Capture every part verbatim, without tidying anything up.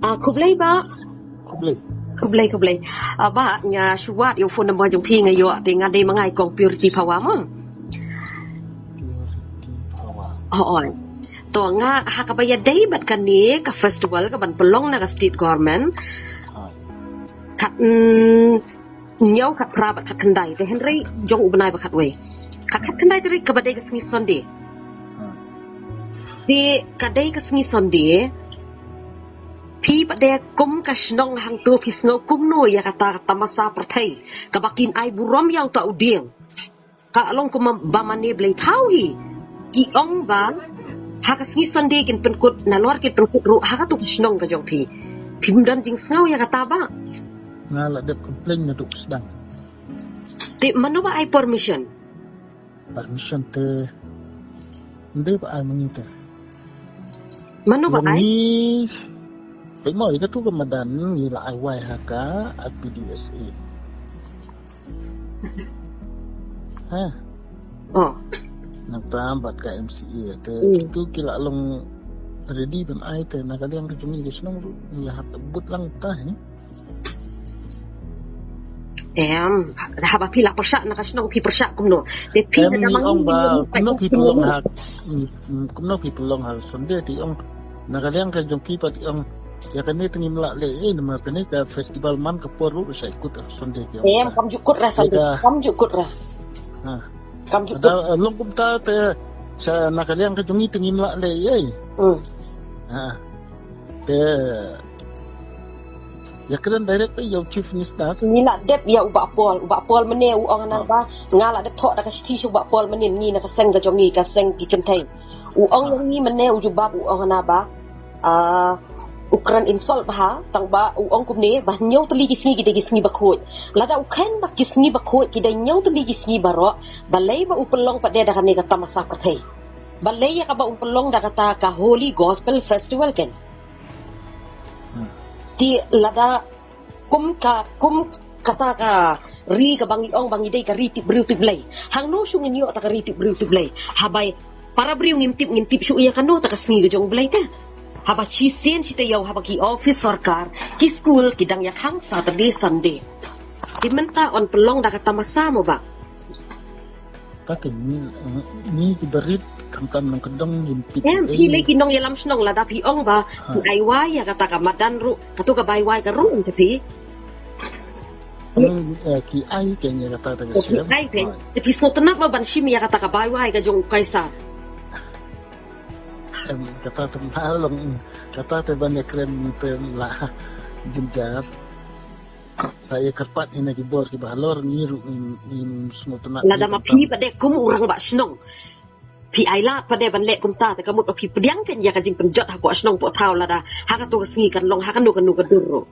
Ah, khublei ba. Khublei. Khublei, khublei. Ah, ba, nga shu wad ïa u phone number jong phi nga ïoh te nga dei ma nga i kong Purity Phawa mo. Purity Phawa. Oh, oi. To nga ha kaba ïadei bad kane ka festival kaban pynlong na ka state government. Kat, mm, hynñiew khat phra bad khat khyndai te hynrei jong u bnai ba khatwei. Kat khat khyndai tarik kaba dei ka sngi Sunday. Te ka dei ka sngi Sunday. Phi pat de kum ka shnong hangto phi sngew kumno ïa kata ka tamasa pyrthei kaba kin ai burom ïa uta u dieng. Ka long kum ba mane blei thaw hi. Ki ong ba ha ka sngi Sunday kin pynkut, nalor kin pynkut ruh ha kato ka shnong ka jong phi. Phim don jingsngew ïa kata ba. Nga la dep complain naduh sdang. Te mano ba ai permission? Permission te ym dei ba ai ma ngi te. Mano ba ai? Ngi pynmoi ka tu ka madan ngi la ai wai ha ka R P D S A. Ha. Oh. Nangta bad ka M C A te. Hmm. Tu ki la long ready ban ai te na ka liang ka jong ngi ka shnong ruh ngi hap but lang ta hi. Em, haba phi la pyrshah na ka shnong phi pyrshah kumno? Te phi em, na ka ngi ong ba kumno phi pynlong ha, mm, kumno phi pynlong ha Sunday te ong na ka liang ka jong ki pat ong ïa kane te ngim lah leh ei namar kane ka festival man ka por ruh sa kut ha Sunday ki ong. Em, kam ju kut re Sunday. Kam ju kut re. Ha. Kam ju kut. Da long kumta te sa na ka liang ka jong ngi te ngim lah leh ei. Hmm. Ha. Te ïa kren direct ïa u Chief Minister. Ngi la dep ïa u Bah Paul, u Bah Paul mynne u ong hana ba nga la dep thoh da ka shithi sha u Bah Paul mynne ngi na ka seng ka jong ngi ka seng ki kynthei. U ong ïa ngi mynne u jubab u ong hana ba, ah, u kren insult bha tang ba u ong kumne ba hynñiew tylli ki sngi ki dei ki sngi bakhuid. Lada u khein ba ki sngi bakhuid ki dei hynñiew tylli ki sngi baroh balei ba u pynlong pat de da kane ka tamasa pyrthei. Balei ïa kaba u pynlong da kata ka Holy Gospel Festival ken. Te lada kum ka, kum kata ka ri kaba ngi ong ba ngi dei ka ri tip briew tip Blei. Hangno shu ngin ïoh ta ka ri tip briew tip Blei. Haba para briew ngim tip, ngin tip shu ïa kano ta ka sngi ka jong Blei te. Haba shisien shi taïew haba ki office sorkar, ki skul ki dang ïakhang Saturday Sunday. Te mynta yn pynlong da ka tamasa mo ba. Kata ngi, ngi ki barit khamtam nongkyndong ngim tip. Em, phi lei ki nongïalam shnong lada phi ong ba phi ai wai ïa kata ka madan ruh, kato ka bai wai ka rung te phi. Ki ai kein ïa kata ka. Ki ai kein. Te phi sngewtynnat mo ban shim ïa kata ka bai wai ka jong u Kaisar. Em, kata te ba long, kata te ban ïa kren te la jynjar. Sa ïa kyrpad ïa na ki bor kiba halor ngi ruh ngim, ngim sngewtynnat. Lada ma phi pat de kum u rangbah shnong. Phi ai lad pat de ban leh kumta te ka mut ba phi pdiang kein ïa ka jingpynjot hapoh shnong poh thaw lada ha kato ka sngi kan long ha kano kano ka dur ruh.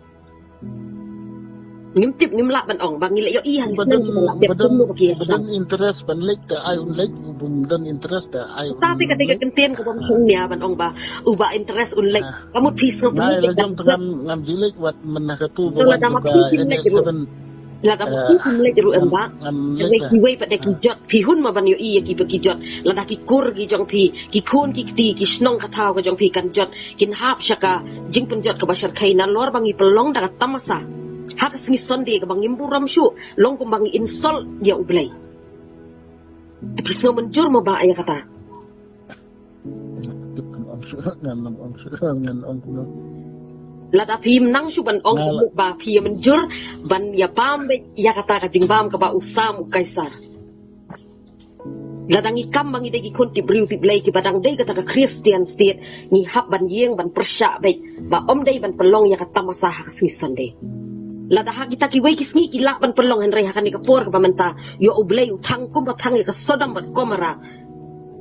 Ngim tip ngim lah ban ong ba ngi la ïohi ha ki shnong kiba la dep kumno ba ki ïa shnong. Interest ban leit te ai un leit, bym don interest te ai un. Ta te ka te ka kyntien kaba ym shong nia ban ong ba uba interest un leit. Ka mut phi sngewtynnat. Ngai la jong te ngam, ngam ju leit wat mynta katu ba wan ba N H seven. Lada ba phi kim leit ruh em ba. Kiwei pat de ki jot phi hun ma ban ïohi ïa kiba ki jot. Lada ki kur ki jong phi, ki khun ki kti, ki shnong ka thaw ka jong phi kan jot, kin hap sha ka jingpynjot kaba shyrkhei nalor ba ngi pynlong da ka tamasa. Ha ka sngi Sunday kaba ngim burom shuh, long kumba ngi insult ïa U Blei. Te phi sngew mynjur mo ba ïa kata. Tip kan ong shuh, ngan ong shuh, ngan ong kumno. Lada phim nang shuh ban ong kumno ba phi ïa mynjur ban ïa bam beit ïa kata ka jingbam kaba u sam u Kaisar. Lada ngi kam ba ngi dei ki khun tip briew tip Blei kiba dang dei kata ka Christian state, ngi hap ban ïeng ban pyrshah beit ba ym dei ban pynlong ïa ka tamasa ha ka sngi Sunday. Lada ha kita kiwei ki sngi ki lah ban pynlong hynrei ha kane ka por kaba mynta ïa U Blei u thang kumba thang ïa ka Sodom bad Gomorrah.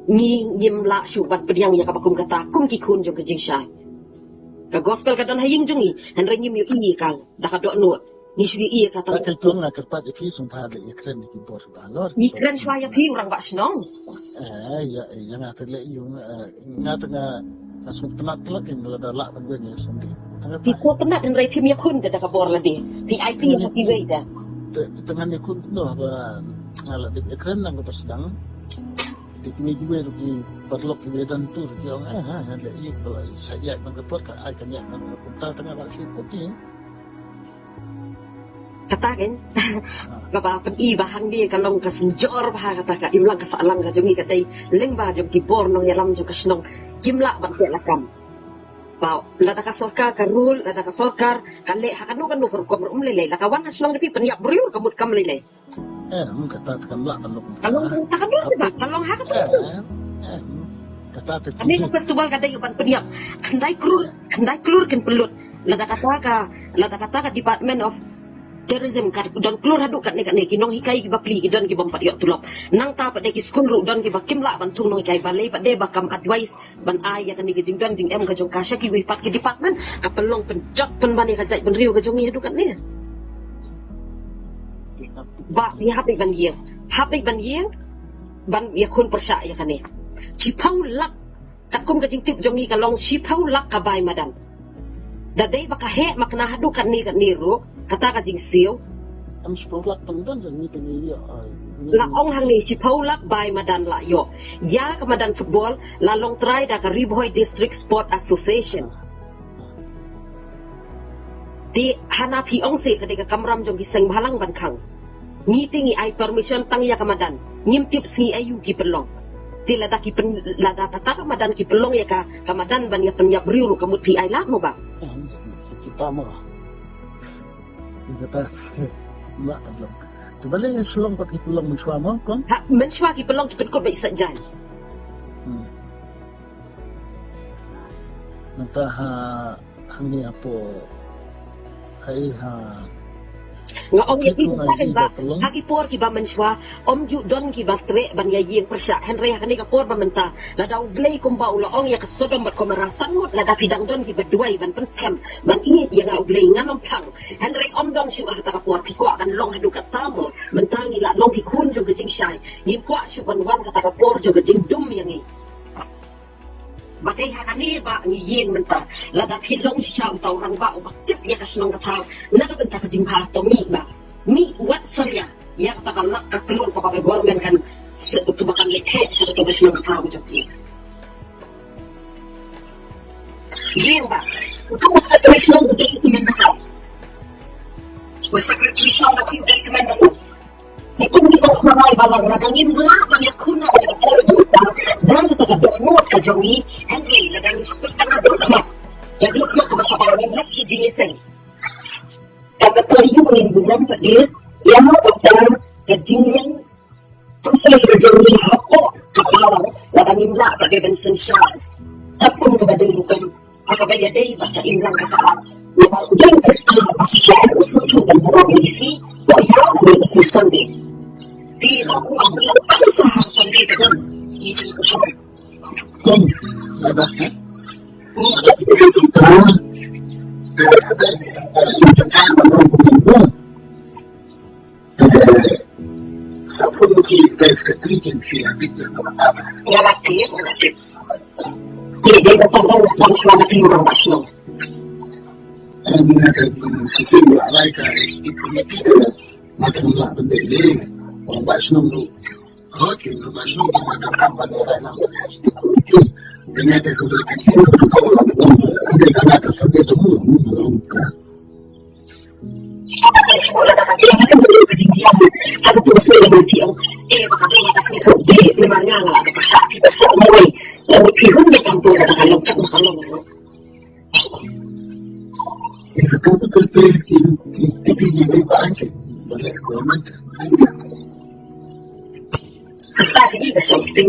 Ngi ngim lah shuh ban pdiang ïa kaba kum kata kum ki khun jong ka jingshai. Ka gospel ka don ha ïing jong ngi hynrei ngim ïohi ïa ka da ka dohnud. Ngi shu ïohi ïa ka tang. Ka tong nga kyrpad ïa phi sngewbha leh ïa kren ïa ki bor ba halor. Ngi kren shuwa ïa phi u rangbah shnong. Eh, ïa, ïa nga te leh ïa nga, eh, nga te nga sngewtynnat pynlong ïa lada lah ban wen ïa Sunday. Phi sngewtynnat hynrei phim ïakhun te da ka bor lade. Phi aiti ïa kiwei te. Te ngan ïakhun kumno ba nga la dep ïa kren nang kaba sdang. Kine kiwei ruh ki paralok kiwei don tu ruh ki ong, eh, ha, ha, leh ïa ka la sa ïaid man ka pyrthei, ai kan ïaid man ka pyrthei, tang ba shi kut ïa. Kata kan. Kaba pyni ba hangne ka long ka synjor ba ha kata ka imlang ka sahlang ka jong ngi ka dei lyngba jong ki bor nongïalam jong ka shnong kim lah ban teh lakam. Ba lada ka sorkar ka rule, lada ka sorkar ka leh ha kano kano ka rukom ruh um lei lei, la ka wan ha shnong da phi pynïap briew ka mut kam lei lei. Eh, hmm, kata kan lah ban long. Ka long ha kata ka ba, ka long ha kata. Eh, eh, hmm, kata te. Kane ka festival ka dei ban pynïap. Khyndai klur, khyndai klur kin pynlut. Lada kata ka, lada kata ka Department of Tourism ka don klur haduh katne katne, ki nonghikai ki bapli ki don ki bym pat ïoh tulop. Nangta pat de ki skul ruh don kiba kim lah ban thung nonghikai, balei pat de ba kam advice ban ai ïa kane ka jingdon jingem ka jong ka sha kiwei pat ki department. Ka pynlong pynjot pynban ïa ka jaitbynriew ka jong ngi haduh katne. Ba ngi hap ban ïeng, hap ban ïeng ban ïakhun pyrshah ïa kane. Shiphew lak, katkum ka jingtip jong ngi ka long shiphew lak ka bai madan. Da dei ba ka heh makna haduh katne katne ruh kata ka jingsiew. Am shiphew lak pynban jong ngi te ngi ïoh, ah, ngi la ong hangne shiphew lak bai madan la ïoh. Ïa ka madan football la long trai da ka Ri Bhoi District Sport Association. Te hana phi ong se ka dei ka kamram jong ki seng bhalang ban khang. Ngi te ngi ai permission tang ïa ka madan. Ngim tip sngi aïu ki pynlong. Te lada ki pyn, lada kata ka madan ki pynlong ïa ka, ka madan ban ïa pynïap briew ruh ka mut phi ai lad mo ba. Eh, kita mo. Kita ma pynlong. Te balei Shillong pat ki pynlong mynshuwa mo, kong? Ha, mynshuwa ki pynlong ki pynkut ba i Saitjaiñ. Hmm. Nangta ha hangne hapoh, ha i ha. Nga ong ïa phi mynta kan ba ha ki por kiba mynshuwa ym ju don kiba treh ban ïa ïeng pyrshah, hynrei ha kane ka por ba mynta lada U Blei kumba u la ong ïa ka Sodom bad Gomorrah, san ngut lada phi dang don kiba duwai ban pynskhem ban ïeit ïa nga U Blei ngan ym thang. Hynrei ym don shuh ha kata ka por, phi kwah ban long haduh katta mo? Mynta ngi la long ki khun jong ka jingshai, ngim kwah shuh ban wan kata ka por jong ka jingdum ïa ngi. Ba dei ha kane ba ngi ïeng mynta. Lada phi long shisha uta u rangbah uba tip ïa ka shnong ka thaw na ka bynta ka jingbha, to mih ba, mih wat salia ïa kata ka lak ka klur kaba ka government kan, uto ba kan leh theh sha kato ka shnong ka thaw jong phi. Ïeng ba, uto u secretary shnong u dei u tymmen basan. U secretary shnong u dei u tymmen basan. Te kum ki kong khmarai ba lada ngim lah ban ïakhun na ka por ba mynta, da kata ka dohnud ka jong ngi, hynrei lada ngi shu peit tang ka dohnud, ka dohnud kaba shabar, ngin leit sha jingïaseng. Kaba to ïoh ngin burom pat de ïa kata ka jingreng. Pynslem ka jong ngi hapoh ka balang, lada ngim lah pat de ban synshar. Katkum kaba dei rukom. Kaba ïadei bad ka imlang ka sahlang. Naba u dei u Khristan ba shisha u sngewthuh ban burom ïa i Jisu, ba ïa u dei u Sunday. Te ba u am ba u am sa ha Sunday ka dang. Kum lada, eh? Sa pun ki best ka trick and she a bit of a. Ïa ba ti, ïa ba ti. Ki dei ba tang ba sa ma na pi ba shnong. And na ka, she said, "I like her, it's the committee." Na ka la ba dei dei. Ba shnong tu. Okay, ba shnong tu, na ka ba dei na. It's the committee. Then I take a look and see what the problem is. And then I got to forget the move. Something.